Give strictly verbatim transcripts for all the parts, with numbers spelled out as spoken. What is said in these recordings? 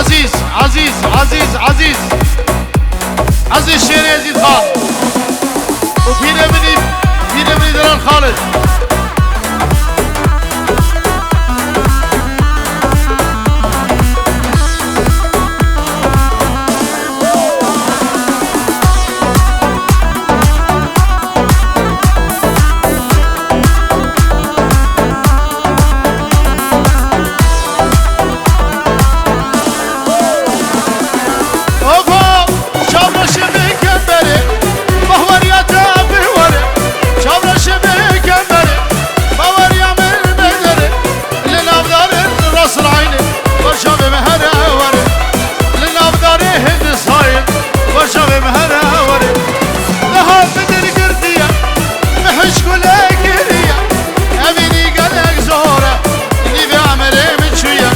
Ezîz, Ezîz, Ezîz, Ezîz. Ezîz Şêrê Ezîz Xan. Û pîrê min î, pîrê min î Delal Xalid. Oho, çavreşê min kemberê, bahweriya te bi were. Çavreşê min kemberê, bahweriya min mederê. Li navdarên Rasirayne, weşavê me here were. Li navdarê Hindistayê, weşavê me here were. Niha min dil girtiye, mi hişk û lê kiriye. Evînî gelek zor e, nîvê emirê min çûye.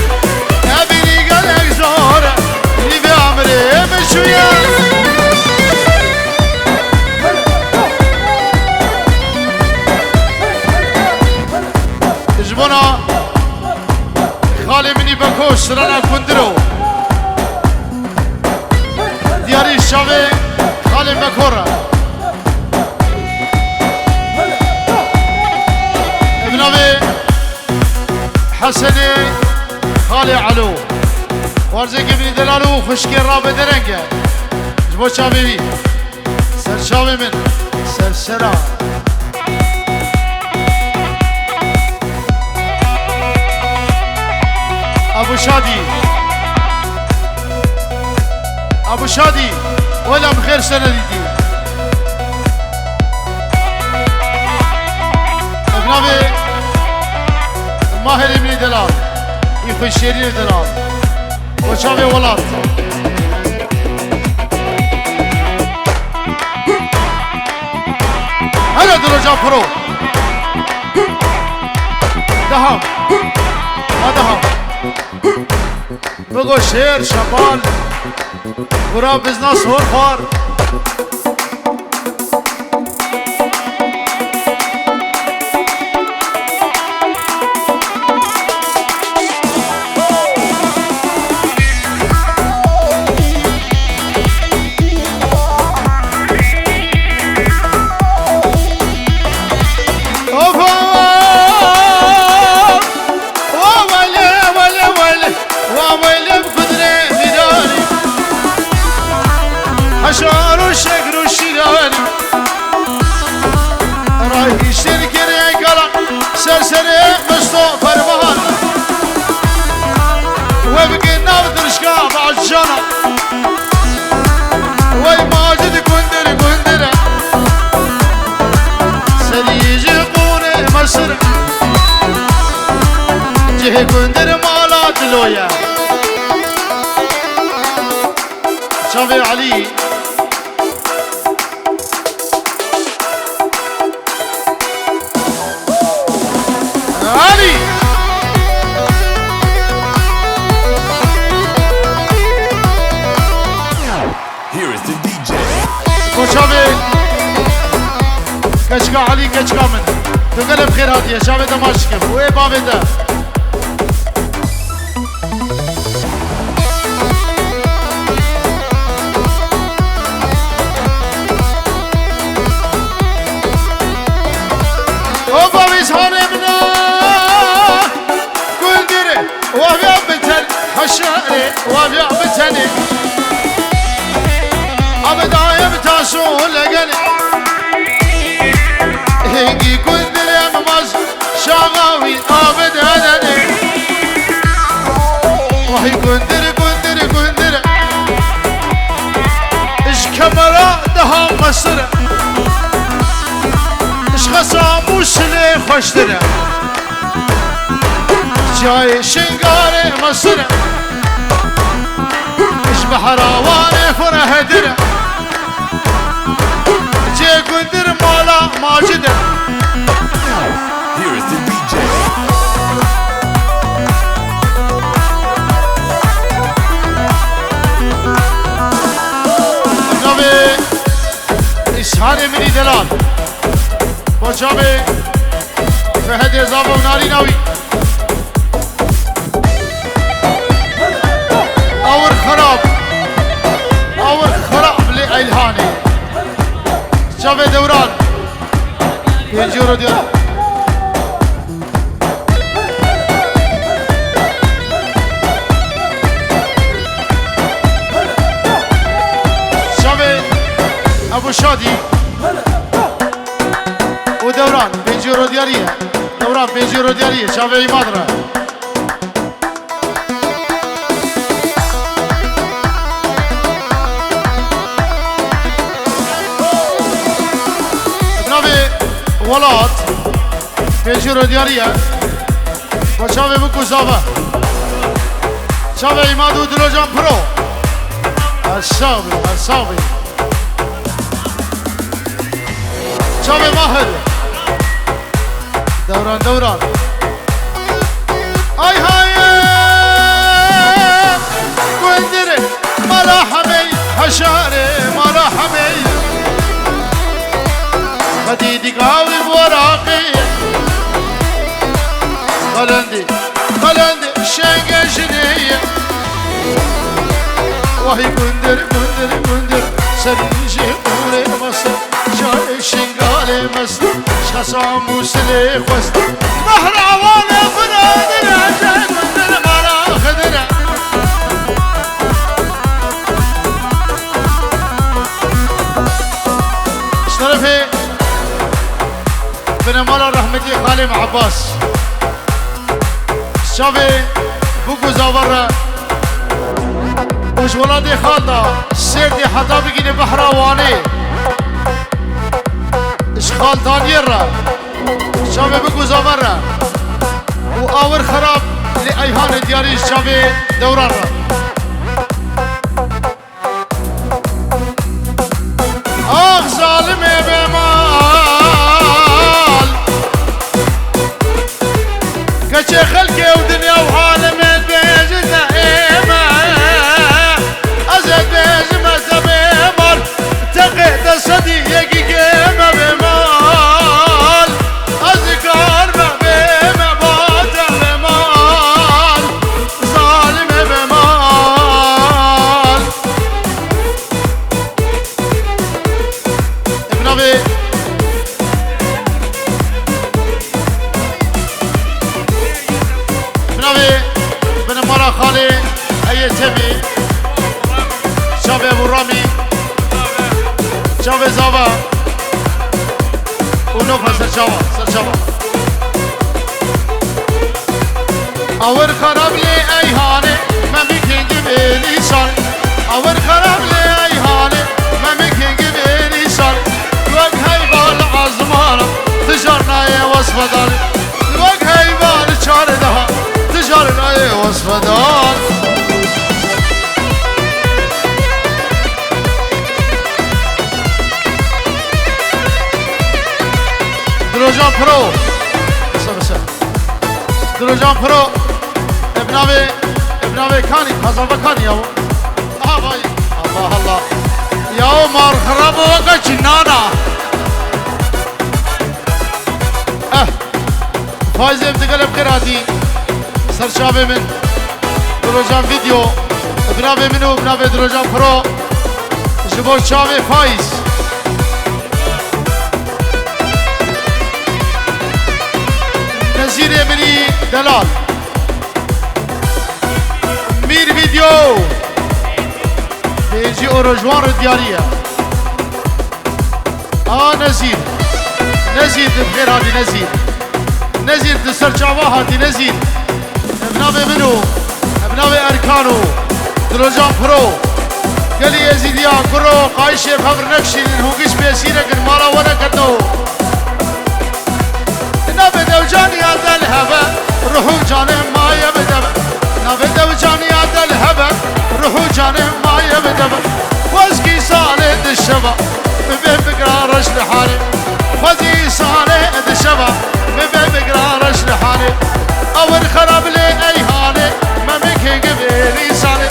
Evînî gelek zor e, nîvê emirê min çûye. Ji bona xalê min î Beko strana Gundiro. Diyarî şavê xalê Beko re. Ev navê Hesenê xalê Elo. Xwarzê Gimrî Delal û xwişkê Rabe Dereng e. Ji bo çavê wî. Ser çavê min. Ser sera. Abu Şadî. Abu Şadî. Wela min xêr sene dîtî. Ev navê Mahirê min ê Delal. Î xwe şêrînê Delal. Bo çavê welat. Hele Dilocan Pro. Daha. Ha daha. Bigo şêr, şebal. Gura bizna sor xwar. Wa wele, wele, wele, wa wele bi kudrê mîranî. Heşar û şekr û şîranî. Rahîştir kirê kala ser serê Misto Ferman. We bike nav dirşka Macana. Wey Macid gundir gundir e. Serî ji qûnê Mesir e. Cihê gundir mala Dilo ye. Çavê Elî. Elî. Here is the D J. Bo çavê keçika Elî, keçika min. Tu gelek bi xêr hatiye. Çavê te maç dikim. Û ê bavê te. Oba wîzhanê min a, Gundire, wavya biten, haşare, wavya bitene. Abi daha ya bir taşo legene. Hengi Gundire mi maz, şaga wî abi dedene. Vay Gundir, Gundir, Gundir. Ji kemera daha mesir e. Ji xesa Mûsilê xweştir e. Çiyayê Şingalê mesir e. Ji behra Wanê firehtir e. Cê Gundir mala Macid e. Here is the D J. Navê Îshanê min î delal. Bo çavê Fehedê zava û narîna wî. Awir xerab. Awir xerab li Eyhanê. Çavê Dewran. Pêncî euro diyar. Çavê Ebu Şadî û Dewran. Pêncî euro diyarî ye. Dewran, pêncî euro diyarî ye. Çavê Îmad re. Bi navê Welat, pêncî euro diyarî ye. Xwe çavê bik û zava. Çavê Îmad û Dilocan Pro. Ersabî, ersabî. Çavê Mahir. Dewran, dewran. Ay hayê, gundir, mala hemey, heşarê, mala hemey. Xedî dîgavî waraqî. Qelendî, qelendî, şenge jinê ye. Wahî gundir, gundir, gundir, serî jê qûrê masa. Çayê Şingalê mest, ji Xesan Mûsilê xwest. Behra Wanê firadine, cê gundir mala Xidire. Ji terefê binemala rehmetî Xalê Ebbas. Çavê bûk û zavar re. Û ji welatê xal de Sêrdê heta bigîne behra Wanê. Ji xaltaniyê re. Çavê bûk û zavar re. Û awir xerab li Eyhanê diyarî ji çavê Dewran re. Ax zalimê bêmal. Keçê xelkê û dinya û alemê dibêje te ê me. Ez ê dibêjim ez te bêmal. Teqê te sedî yekî kê me bêmal. Ez dikar me bê me ba te bêmal. Zalimê bêmal. Bi navê, bi navê binemala xalê Heyê Temî, çavê Ebu Ramî, çavê Zava û Nofa Serçava, Serçava. Awir xerab lê Eyhanê, me bikên givê nîşan. Awir xerab lê Eyhanê, me bikên givê nîşan. Wek heyva li ezmana, tijar nayê wesfedan. Wek heyva li çardeha, tijar nayê wesfedan. Dilocan Pro. Kısa kısa. Dilocan Pro, ev navê, ev navê kanî, Xezava kanî ya. Aha vay. Allah Allah. Ya o mar xirab o weke cinana. Eh. Faiz ev digel ev qêr hatî. Ser çavê min. Dilocan Video. Ev navê min û ev navê Dilocan Pro. Ji bo çavê Faiz. Nezîrê min î delal. Mîr Video. Pêncî euro ji wan re diyarî ye. A Nezîr. Nezîr, tu bi xêr hatî Nezîr. Nezîr, tu ser çava hatî Nezîr. Ev navê min û, ev navê Erkan û Dilocan Pro. Gelî Êzîdiya, kuro, qayişê pevr nekşînin, hûn giş bêsîre kin, mala we neketno. Navê dew caniya del hebe, ruhû canê maye bidebe. Navê dew caniya del hebe, ruhû canê maye bidebe. Xwezkî salê dişeva, bibê bigira reş li halê. Xwezî salê dişeva, bibê bigira reş li halê. Awir xerab lê Eyhanê, memekê givê nîsanê.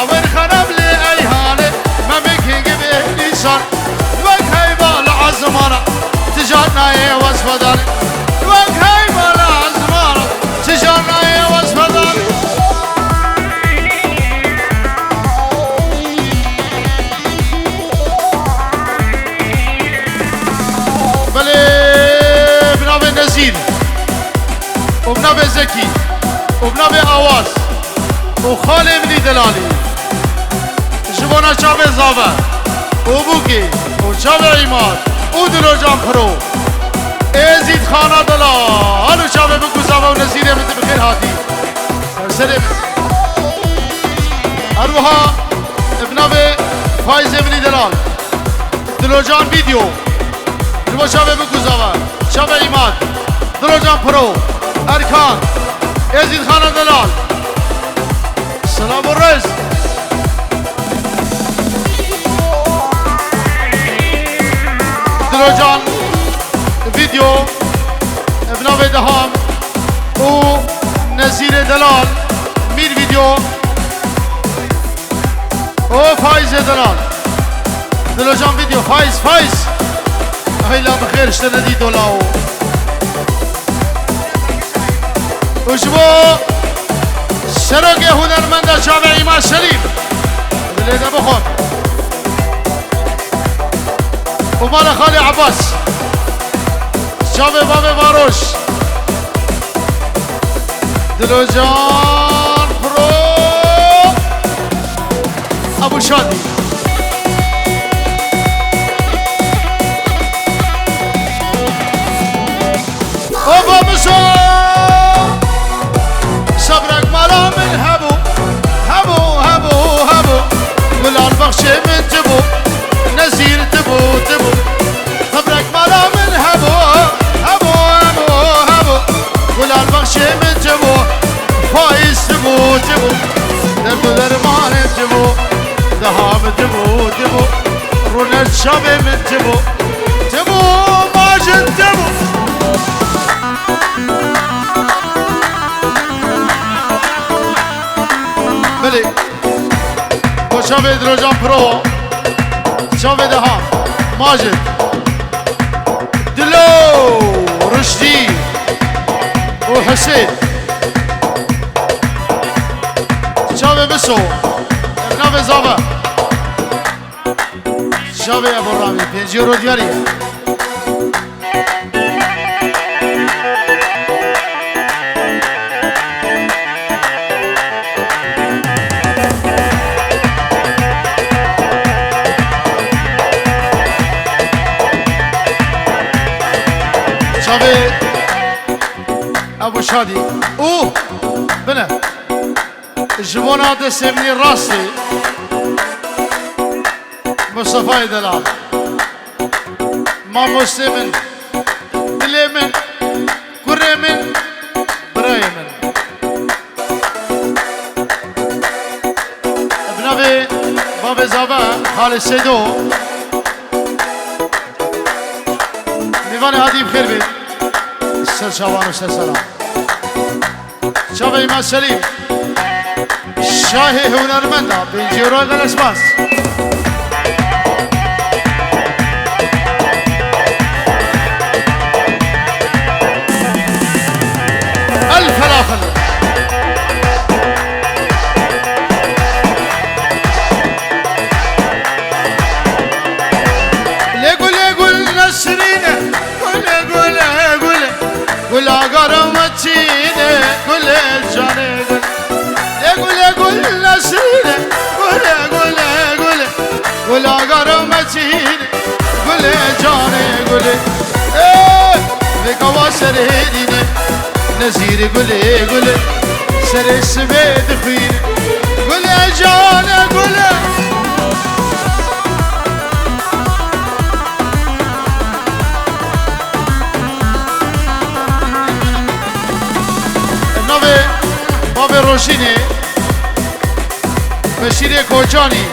Awir xerab lê Eyhanê, memekê givê nîsan. Wek heyva li ezmana, tija nayê wesfedanê. Wek heyva li ezmana, tija nayê wesfedanê. Navê Zekî û bi navê Awaz û xalê min î delalî. Ji bona çavê Zave û Bûkê û çavê Îmad û Dilocan Piro. Êzîd Xana Delal û çavê min ku Zave û Nezîrê min, tu bi xêr hatî. Serserê min. Her wiha bi navê Fayzê min î delal. Dilocan Video. Ji bo çavê min ku Zave, çavê Îmad, Dilocan Piro, Erkan, Êzîd Xana Delal. Selam û rêz. Dilocan Video, bi navê Deham û Nezîrê Delal, Mîr Video. O Faiz Edelal. Dilocan Video, Faiz, Faiz. Heyla bi xêr, işte ne dî dolawo. Û ji bo serokê hunermenda çavê Îmad Selîm. Dilê de bixwe. Û mala Xalê Abbas. Çavê bavê Varoş. Dilocan Pro. Ebu Şadî. Ova Miso. Sebrek mala min hebû, hebû, hebû, hebû. Gulan bexşê min tibû, Nezîr tibû, tibû. Sebrek mala min hebû, hebû, hebû, hebû. Gulan bexşê min tibû, Faiz tibû, tibû. Derd û dermanê tibû, Deha min tibû, tibû. Rûne çavê min tibû, tibû, Majid tibû. Belê. Bo çavê Dilocan Pro, çavê Deha, Majid, Dilo, Ruşdî û Husên. Çavê Miso, ev navê Zava. Çavê Ebo Ramî, pêncî euro diyarî ye. Çavê Ebu Şadî. Û bine. Ji bona destê min ê rastê. Mustafayê Delal. Mamostê min, dilê min, kurê min, birayê min. Bi navê bavê Zava, Xalê Seydo. Mêvanê hatî bi xêr bê. Ser çavan û ser selam. Çavê Îmad Selîm, şahê hunermenda, pêncî euro gelek spas. El felafel. Lê gulê gul Nesrîne, gulê gulê gulê. Gula garam çîne, gulê canê gul. Lê gulê gul Nesrîne, gulê gulê gulê. Gula garam çîne, gulê canê gulê. Ê, vê kawa serê dîne, Nezîrê gulê gulê. Serê sibê dixwîne, gulê canê gulê. Navê bavê Rojînê, Beşîrê Kocanî,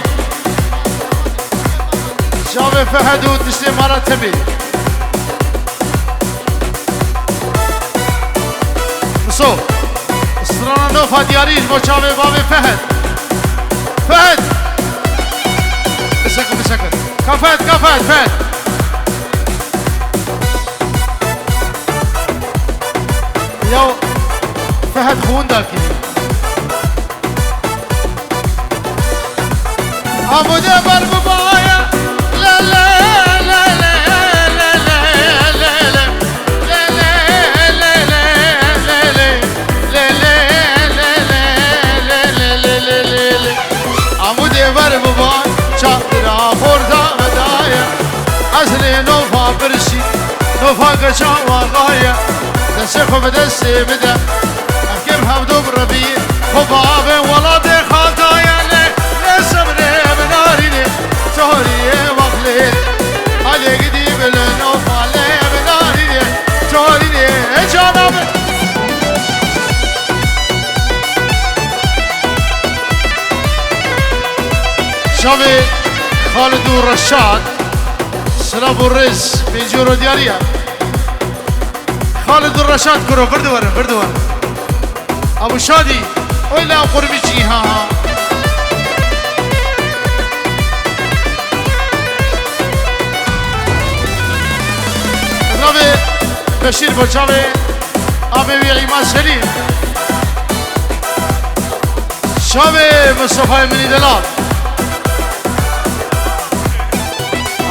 çavê Fehed û tiştê mala Temê. Miso. Strana nov ha diyarî ji bo çavê bavê Fehed. Fehed! Bisekin, bisekin. Ka Fehed, ka Fehed, Fehed. Ya Fehed xwinda kî. Amude ber bibaya. La la la la la la la. La la la la la la. Destê xwe bi destê bide. Em kêm hevdu bi revî xwe bavê welatê xakayê lê, lê sebrê bi narînê, torîyê wexlê. Alê gidî bi lê nofa lê bi narînê, torînê cana min. Çavê Xalid û Reşad, silav û rêz, pêncî euro diyarî ye. Xalid û Reşad kuro, vir di werin, vir di werin. Abu Şadî, oy la qurmî çî ha ha. Navê Beşîr bo çavê amê wî Îmad Selîm. Çavê Mustafayê min î delal.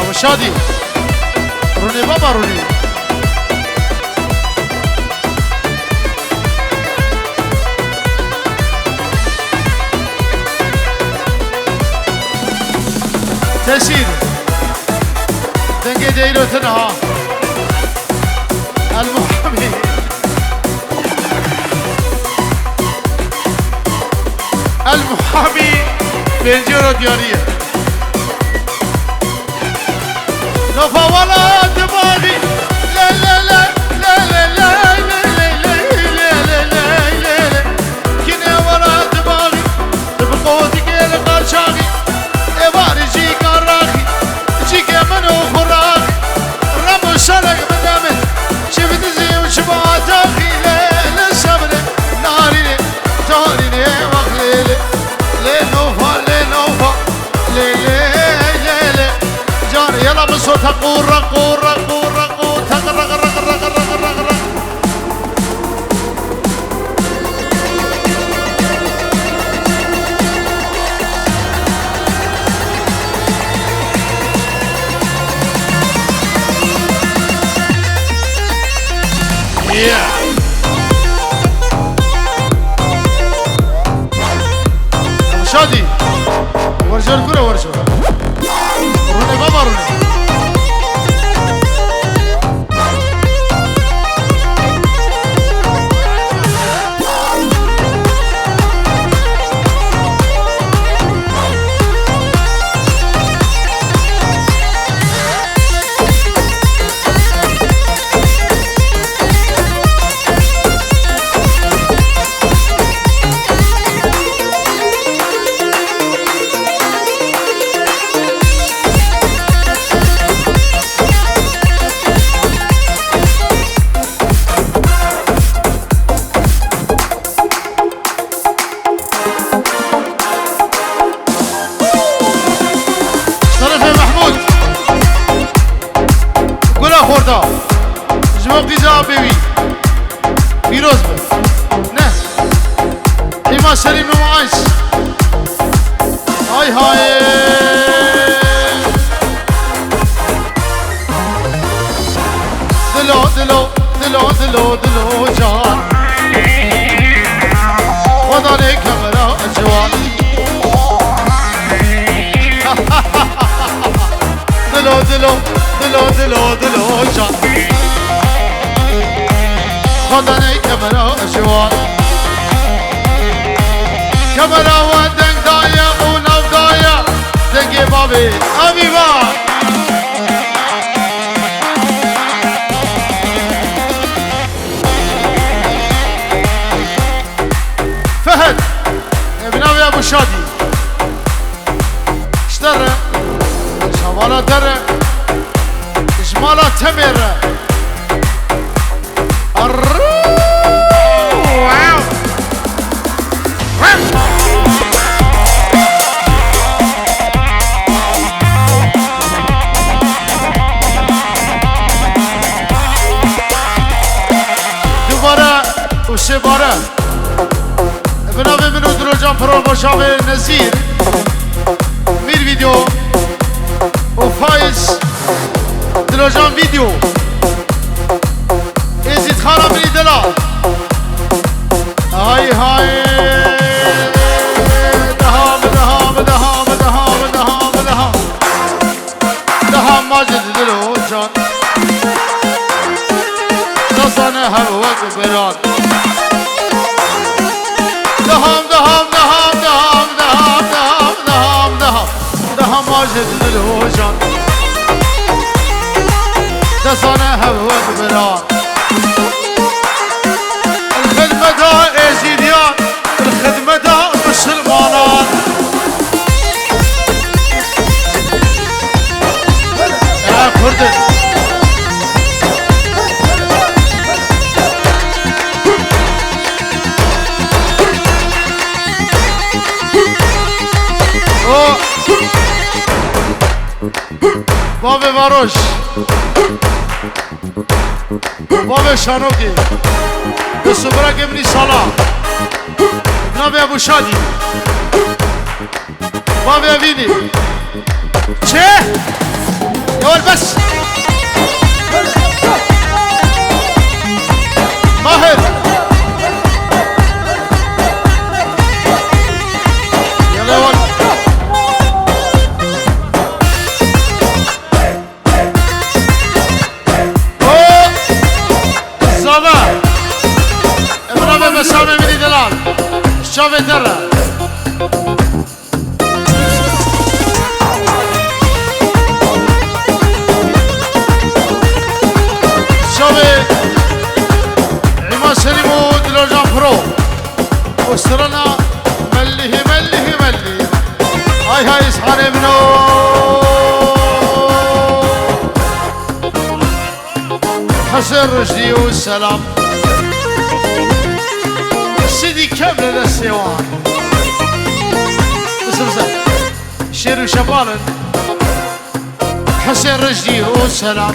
Abu Şadî. Rûnê baba rûnê. Tesîr. Dengê deylo tine ha. El Muhamî. El Muhamî pêncî euro diyarî ye. Nofa welat baxî, le, le, le, le, le, le, le, le, le, le, le, le, le, le. Kîne welat baxî, tu bi qotikê li qaçaxî, êvarî jî garaxî, jîkê min û xuraxî, rem û serek bide min, çi bi dizî û çi bi ataxî, lê, lê sebrê, narînê, tarînê, wex lê, lê, lê nofa, lê nofa, lê, lê, lê, lê. Can, yala min so teqû, reqû, reqû, reqû, teq, req, req, req, req, req, req. Yeah. Şadî. Werjor kure werjor. Rûnê baba rûnê. Şerefê Mehmûd. Gula xorta. Ji bo qîza apê wî. Pîroz be. Ne. Hîma Selîm û Muayiz. Hay hay. Dilo, dilo, dilo, dilo, dilo can. Xweda nê kemera ciwan. Dilo, dilo, dilo, dilo, dilo can. Xweda nê kemera ciwan. Kemera we deng daye û nav daye dengê bavê Evî va. Fehd, e, bi navê Ebû Şadî. Ji te re, ji hevala te re, ji mala Temê re. Arrrrr! Dubare û sêbare. Bi navê min û Dilocan Pro bo çavê Nezîr, Mîr Vîdeo û Faiz Dilocan Vîdeo. Êzîdxana min î delal. Hay hay. Daha mı, daha mı, daha mı, daha mı, daha mı, daha mı? Daha Macid Dilocan. Dasane hev wek Beran. Daham, daham, daham, daham, daham, daham, daham, daham. Daham majê dilhojan. Desane hev wek beran. Xidmeta Êzîdiyan, xidmeta misilmanan. Ya Kurdin. O Bavê Varoş. Bavê Şanokê. Dest û birakê min î sala. Navê Ebû Şadî. Bavê Evînî. Çi? Ya wele bes. Mahir. Ya wele. O! Zava! Ev navê Besamê min î delal. Çavê te re. Çavê Îma Selîm û Dilocan Pro. Û strana mellihî, mellihî, mellihî. Hay hay, îshanê min o. Hesên Rişdî û selam. Sidî kem li destê wan. Bisim ser. Şêr û şepal in. Hesên Rişdî û selam.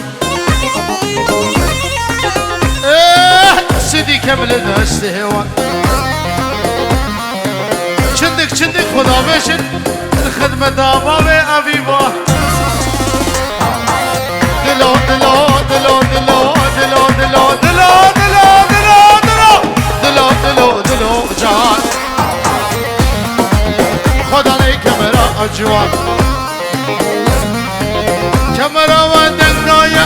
Eh, Sidî kem li destê wan. Çindik çindik xwedavêjin, li xidmeta bavê Evîba. Dilo, dilo, dilo, dilo, dilo, dilo, dilo, dilo, dilo, dilo, dilo, dilo, dilo, can. Xweda ney kemera ciwan. Kemera we deng daye,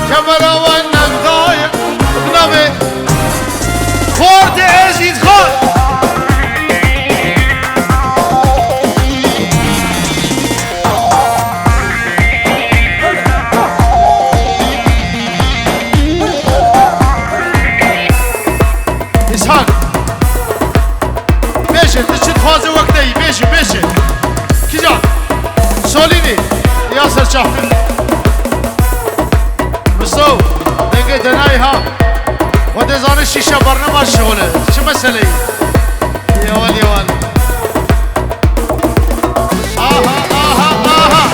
kemera we deng daye. Bi navê Xortê Êzîd Xan. Îshak. Bêje, tu çi dixwazî wek te yî, bêje, bêje. Kîjan? Solînî. Ya serçaxtir. Misto, dengê te nayê ha. Xwedê zane şîşe bernema şixule. Çi mesele yî? Yewal, yewal. Aha, aha, aha.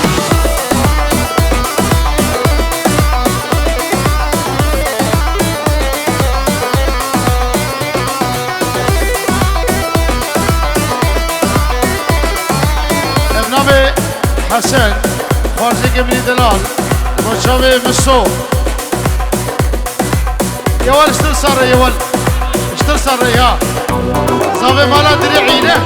Ev navê Hesen, xwarzêkê min î delal, bo çavê Miso. Yewal, ji tirsa re, yewal. Ji tirsa re ya. Zavê mala dirê îne.